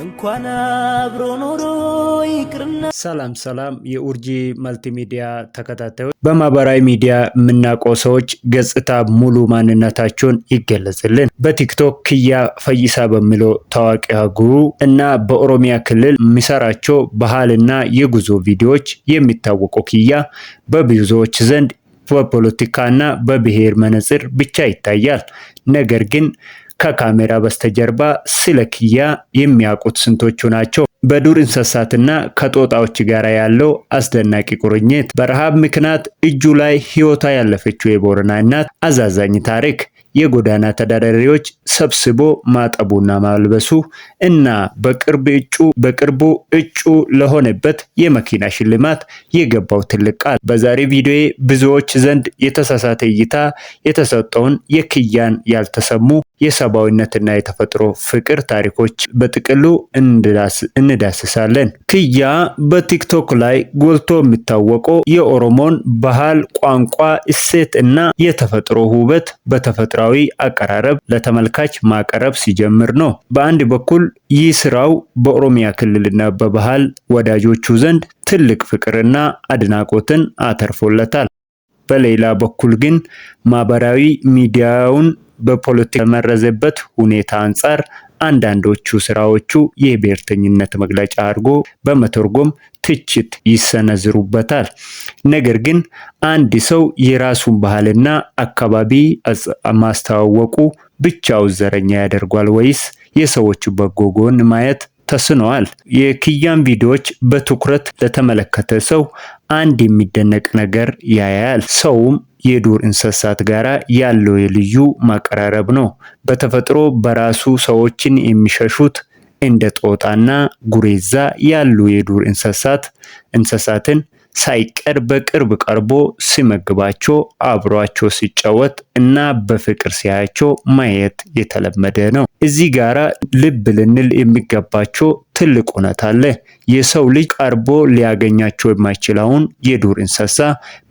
እንኳን አብሮ ኖሮ ይቅርና። ሰላም ሰላም፣ የኡርጂ መልቲሚዲያ ተከታታዮች፣ በማህበራዊ ሚዲያ የምናውቀው ሰዎች ገጽታ ሙሉ ማንነታቸውን ይገለጽልን። በቲክቶክ ክያ ፈይሳ በሚለው ታዋቂ ጉሩ እና በኦሮሚያ ክልል የሚሰራቸው ባህልና የጉዞ ቪዲዮዎች የሚታወቀው ክያ በብዙዎች ዘንድ በፖለቲካና በብሔር መነጽር ብቻ ይታያል። ነገር ግን ከካሜራ በስተጀርባ ስለ ክያ የሚያውቁት ስንቶቹ ናቸው? በዱር እንስሳትና ከጦጣዎች ጋር ያለው አስደናቂ ቁርኝት፣ በረሃብ ምክንያት እጁ ላይ ሕይወቷ ያለፈችው የቦረና እናት አዛዛኝ ታሪክ፣ የጎዳና ተዳዳሪዎች ሰብስቦ ማጠቡና ማልበሱ እና በቅርቡ እጩ ለሆነበት የመኪና ሽልማት የገባው ትልቅ ቃል። በዛሬ ቪዲዮ ብዙዎች ዘንድ የተሳሳተ እይታ የተሰጠውን የክያን ያልተሰሙ የሰብአዊነትና የተፈጥሮ ፍቅር ታሪኮች በጥቅሉ እንዳስሳለን። ክያ በቲክቶክ ላይ ጎልቶ የሚታወቀው የኦሮሞን ባህል፣ ቋንቋ፣ እሴት እና የተፈጥሮ ውበት በተፈጥሯዊ አቀራረብ ለተመልካች ማቅረብ ሲጀምር ነው። በአንድ በኩል ይህ ስራው በኦሮሚያ ክልልና በባህል ወዳጆቹ ዘንድ ትልቅ ፍቅርና አድናቆትን አተርፎለታል። በሌላ በኩል ግን ማህበራዊ ሚዲያውን በፖለቲካ ከመረዘበት ሁኔታ አንጻር አንዳንዶቹ ስራዎቹ የብሔርተኝነት መግለጫ አድርጎ በመተርጎም ትችት ይሰነዝሩበታል። ነገር ግን አንድ ሰው የራሱን ባህልና አካባቢ ማስተዋወቁ ብቻው ዘረኛ ያደርጓል ወይስ የሰዎቹ በጎ ጎን ማየት ተስኗል? የክያን ቪዲዮዎች በትኩረት ለተመለከተ ሰው አንድ የሚደነቅ ነገር ያያል። ሰውም የዱር እንስሳት ጋራ ያለው የልዩ ማቀራረብ ነው። በተፈጥሮ በራሱ ሰዎችን የሚሸሹት እንደ ጦጣና ጉሬዛ ያሉ የዱር እንስሳትን ሳይቀር በቅርብ ቀርቦ ሲመግባቸው፣ አብሯቸው ሲጫወት እና በፍቅር ሲያያቸው ማየት የተለመደ ነው። እዚህ ጋራ ልብ ልንል የሚገባቸው ትልቅ እውነት አለ። የሰው ልጅ ቀርቦ ሊያገኛቸው የማይችለውን የዱር እንስሳ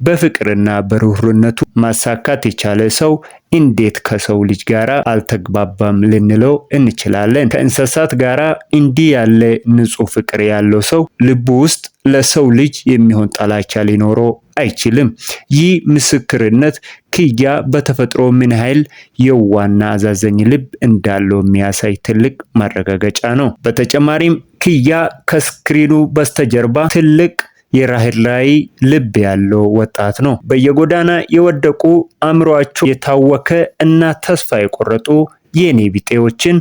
በፍቅርና በርህሩህነቱ ማሳካት የቻለ ሰው እንዴት ከሰው ልጅ ጋር አልተግባባም ልንለው እንችላለን? ከእንስሳት ጋር እንዲህ ያለ ንጹህ ፍቅር ያለው ሰው ልቡ ውስጥ ለሰው ልጅ የሚሆን ጥላቻ ሊኖረው አይችልም። ይህ ምስክርነት ክያ በተፈጥሮ ምን ያህል የዋና አዛዘኝ ልብ እንዳለው የሚያሳይ ትልቅ ማረጋገጫ ነው። በተጨማሪም ክያ ከስክሪኑ በስተጀርባ ትልቅ የራህራሄ ልብ ያለው ወጣት ነው። በየጎዳና የወደቁ፣ አእምሯቸው የታወከ እና ተስፋ የቆረጡ የኔ ቢጤዎችን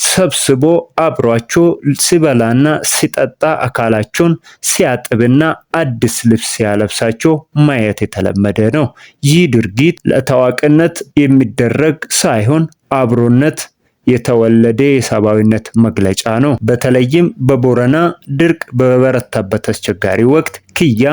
ሰብስቦ አብሯቸው ሲበላና ሲጠጣ፣ አካላቸውን ሲያጥብና አዲስ ልብስ ሲያለብሳቸው ማየት የተለመደ ነው። ይህ ድርጊት ለታዋቂነት የሚደረግ ሳይሆን አብሮነት የተወለደ የሰብአዊነት መግለጫ ነው። በተለይም በቦረና ድርቅ በበረታበት አስቸጋሪ ወቅት ክያ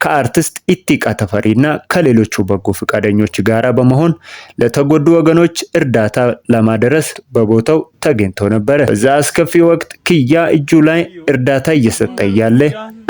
ከአርቲስት ኢቲቃ ተፈሪና ከሌሎቹ በጎ ፈቃደኞች ጋራ በመሆን ለተጎዱ ወገኖች እርዳታ ለማድረስ በቦታው ተገኝቶ ነበረ። በዛ አስከፊ ወቅት ክያ እጁ ላይ እርዳታ እየሰጠ እያለ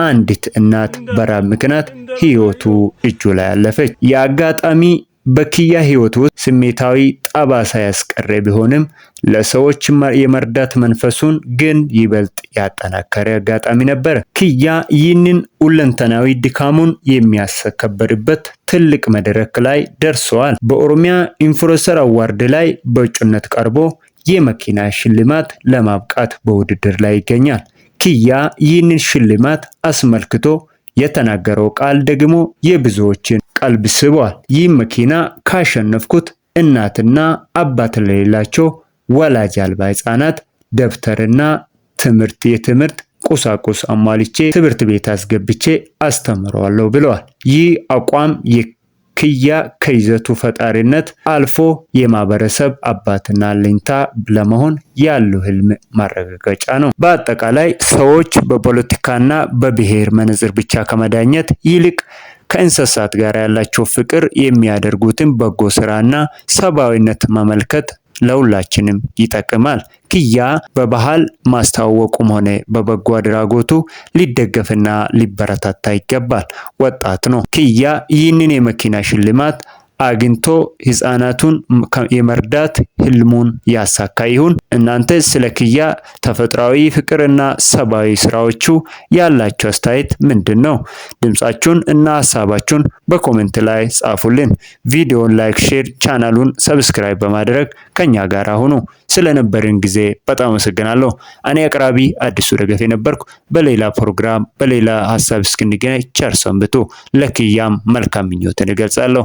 አንዲት እናት በራብ ምክንያት ሕይወቱ እጁ ላይ አለፈች። የአጋጣሚ በክያ ህይወት ውስጥ ስሜታዊ ጠባሳ ያስቀረ ቢሆንም ለሰዎች የመርዳት መንፈሱን ግን ይበልጥ ያጠናከረ አጋጣሚ ነበር። ክያ ይህንን ሁለንተናዊ ድካሙን የሚያስከብርበት ትልቅ መድረክ ላይ ደርሰዋል። በኦሮሚያ influencer award ላይ በእጩነት ቀርቦ የመኪና ሽልማት ለማብቃት በውድድር ላይ ይገኛል። ክያ ይህንን ሽልማት አስመልክቶ የተናገረው ቃል ደግሞ የብዙዎችን ቀልብ ስቧል። ይህ መኪና ካሸነፍኩት እናትና አባት ለሌላቸው ወላጅ አልባ ህጻናት ደብተርና ትምህርት የትምህርት ቁሳቁስ አሟልቼ ትምህርት ቤት አስገብቼ አስተምረዋለሁ ብለዋል። ይህ አቋም የክያ ከይዘቱ ፈጣሪነት አልፎ የማህበረሰብ አባትና አለኝታ ለመሆን ያለው ህልም ማረጋገጫ ነው። በአጠቃላይ ሰዎች በፖለቲካና በብሔር መነጽር ብቻ ከመዳኘት ይልቅ ከእንስሳት ጋር ያላቸው ፍቅር፣ የሚያደርጉትን በጎ ስራና ሰብአዊነት መመልከት ለሁላችንም ይጠቅማል። ክያ በባህል ማስተዋወቁም ሆነ በበጎ አድራጎቱ ሊደገፍና ሊበረታታ ይገባል። ወጣት ነው። ክያ ይህንን የመኪና ሽልማት አግኝቶ ህፃናቱን የመርዳት ህልሙን ያሳካ ይሁን። እናንተ ስለ ክያ ተፈጥሯዊ ፍቅርና ሰብአዊ ስራዎቹ ያላችሁ አስተያየት ምንድን ነው? ድምጻችሁን እና ሀሳባችሁን በ comment ላይ ጻፉልን። ቪዲዮን like፣ share፣ ቻናሉን subscribe በማድረግ ከኛ ጋር ሁኑ። ስለነበርን ጊዜ በጣም አመሰግናለሁ። እኔ አቅራቢ አዲሱ ደገፌ ነበርኩ። በሌላ ፕሮግራም በሌላ ሀሳብ እስክንገናኝ ቸር ሰንብቱ። ለክያም መልካም ምኞትን እገልጻለሁ።